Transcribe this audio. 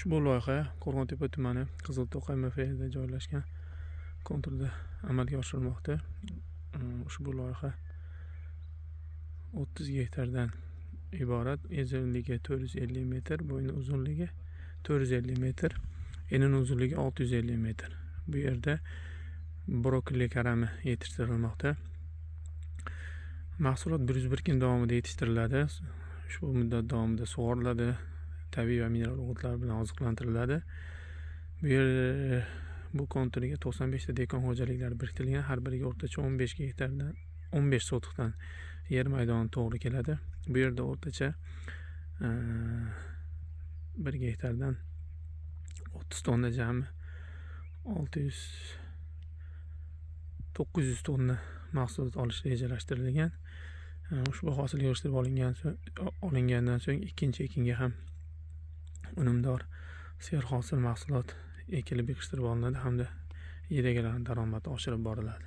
Ushbu loyiha Qo'rg'ontepa tumani Qizilto'qay MFda joylashgan konturda amalga oshirilmoqda. Ushbu loyiha 30 gektardan iborat. Uzunligi 450 metr, bo'yni uzunligi 450 metr, enini uzunligi 650 metr. Bu yerda brokoli karami yetishtirilmoqda. Mahsulot 101 kun davomida yetishtiriladi. Ushbu muddat davomida sug'oriladi, tabiiy va mineral o'g'itlar bilan oziqlantiriladi. Bu yer bu konturga 95 ta dehqon xo'jaliklari birikitilgan. Har biriga o'rtacha 15 gektardan 15 sotixdan yer maydoni to'g'ri keladi. Bu yerda o'rtacha 1 gektardan 30 tonna, jami 600 900 tonna mahsulot olish rejalashtirilgan. Ushbu hosil yig'ishtirib olingandan so'ng ikkinchi ekinga ham unumdor serhosil mahsulot ekilib yig'ishtirib olinadi hamda yer egalarining daromadi oshirib boriladi.